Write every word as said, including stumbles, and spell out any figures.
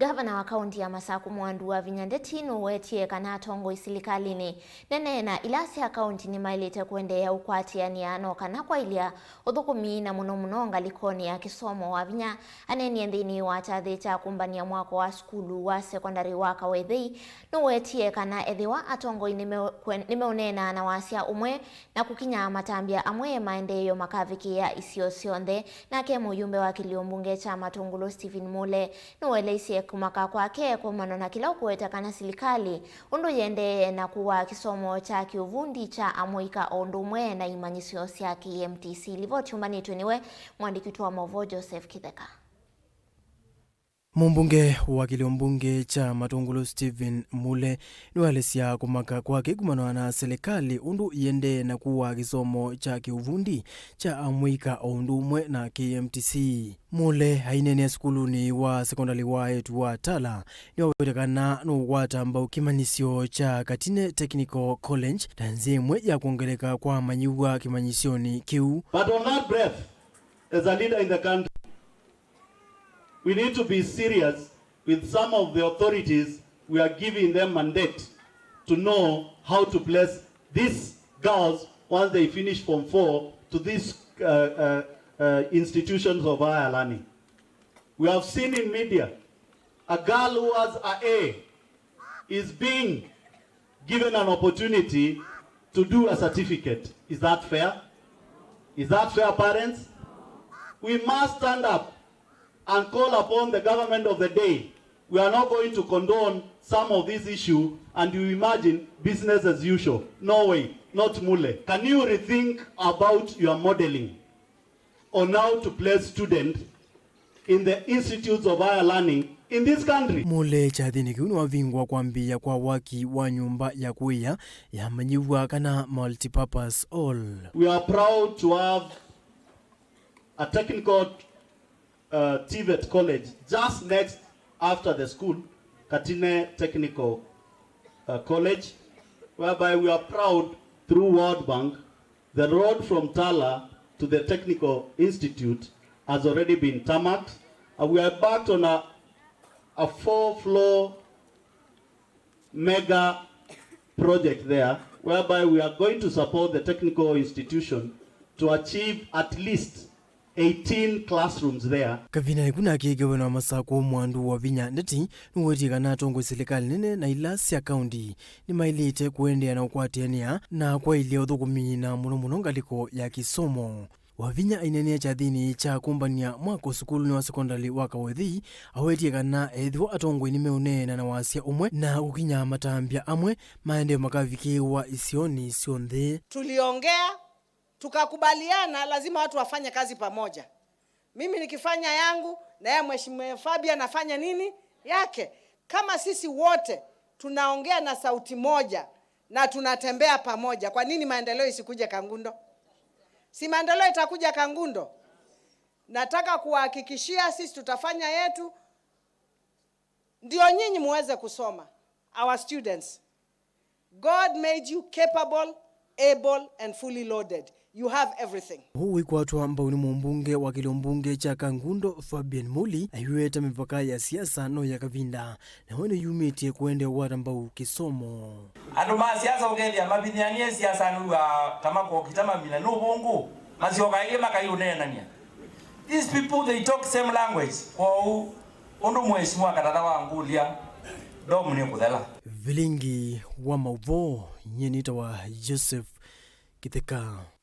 Ngavana wa kaunti ya Masaku Mwandu Wavinya Ndeti nũwetie kana atongoi silikalĩnĩ nene na ila sya kaunti nĩmaĩlĩte kũendeea ũkwatĩanĩa no kana kwaĩlya ũthũkũmi na mũno mũno ngalĩkonĩ ya kĩsomo. Wavinya aneenie nthĩnĩ wa kyathĩ kya kũmbany'a mwako wa sukulu wa sekondalĩ wa Kawethei, nũwetie kana ethĩwa atongoi nĩme-, kwen-, nĩmeũneena na wasya ũmwe na kũkinya matambya amwe, maendeeo makavikĩĩa isio syonthe. Nake mũyumbe wa kĩlio mbunge kya Matũngũlũ Stephen Mule nũeleisye kũmaka kwake kũmana na kĩla ũkũweta kana silikalĩ ũndũ yĩendee na kũwaa kĩsomo kya kĩũvundi kya amũika o ũndũ ũmwe na imanyĩsyo sya K M T C. Livoti yũmbanĩtw'e nĩwe mwandĩki witũ wa maũvoo Joseph Kĩtheka. Mũmbunge wa kĩlio mbunge kya Matũngũlũ Stephen Mule nĩwaelesya kũmaka kwake kumana na silikalĩ ũndũ yĩendee na kũwaa kĩsomo kya kĩũvundi kya amũika o ũndũ ũmwe na K M T C. Mule aineenea sukulunĩ wa sekondalĩ wa eĩtu wa Tala nĩwawetete kana nũkwata mbau kĩmanyĩsyo kya Katine Technical College ta nzĩa ĩmwe ya kwongeleka kwa amanyĩw'a kĩmanyĩsyonĩ kĩu. But on that breath, as a leader in the country, we need to be serious with some of the authorities we are giving them mandate to know how to place these girls once they finish Form four to these, uh, uh, uh, institutions of higher learning. We have seen in media a girl who has a A is being given an opportunity to do a certificate. Is that fair? Is that fair, parents? We must stand up and call upon the government of the day. We are not going to condone some of these issues and you imagine business as usual. No way, not Mule. Can you rethink about your modeling on how to place student in the institutes of higher learning in this country? Mule kyathĩnĩ kĩu nĩwavingũa kwambĩĩa kwa waki wa nyũmba ya kũĩa yamanyĩw'a kana multipurpose hall. We are proud to have a technical, uh, TVET college just next after the school, Katine Technical, uh, College, whereby we are proud through World Bank, the road from Tala to the Technical Institute has already been tarmacked, and we are embarked on a, a four-floor mega project there, whereby we are going to support the technical institution to achieve at least eighteen classrooms there. Kavindanĩ kau nake, ngavana wa Masakũ Mwandu Wavinya Ndeti nũwetie kana atongoi silikalĩ nene na ila sya kaunti nĩmaĩlĩte kũendeea na ũkwatĩanĩa na kwaĩlya ũthũkũmi na mũno mũno ngalĩko ya kĩsomo. Wavinya aineenea kyathĩnĩ kya kũmbany'a mwako sukulunĩ wa sekondalĩ wa Kawethei, awetie kana ethĩwa atongoi nĩmeũneena na wasya ũmwe na kũkinya matambya amwe, maendeeo makavikĩĩwa isionĩ syonthe. Tuliongea, tukakubaliana lazima watu wafanye kazi pamoja. Mimi nikifanya yangu, na yeye Mheshimiwa Fabian afanye nini? Yake. Kama sisi wote tunaongea na sauti moja na tunatembea pamoja, kwa nini maendeleo isikuje Kangundo? Si maendeleo itakuja Kangundo? Nataka kuwahakikishia sisi tutafanya yetu, ndio nyinyi muweze kusoma. Our students, God made you capable, able and fully loaded. You have everything. Ũu wĩkwatwa mbau nĩ mũmbunge wa kĩlio mbunge kya Kangundo, Fabian Muli, aiweta mĩvaka ya siasa no ya kavinda, na we nĩyumĩtye kũendeea kũkwata mbau kĩsomo. Andũ ma siasa ũkethĩa mavinyĩanie siasa nĩw'aa ta makokita mamina nũvũngũ, masyoka ĩngĩ makaiũneenany'a. These people, they talk same language. Kwoou, ũndũ Mheshimiwa Katatha wangũlya, ndomu nĩkũthela. Vilingi wa maũvoo, nyie nĩtawa Joseph Kĩtheka.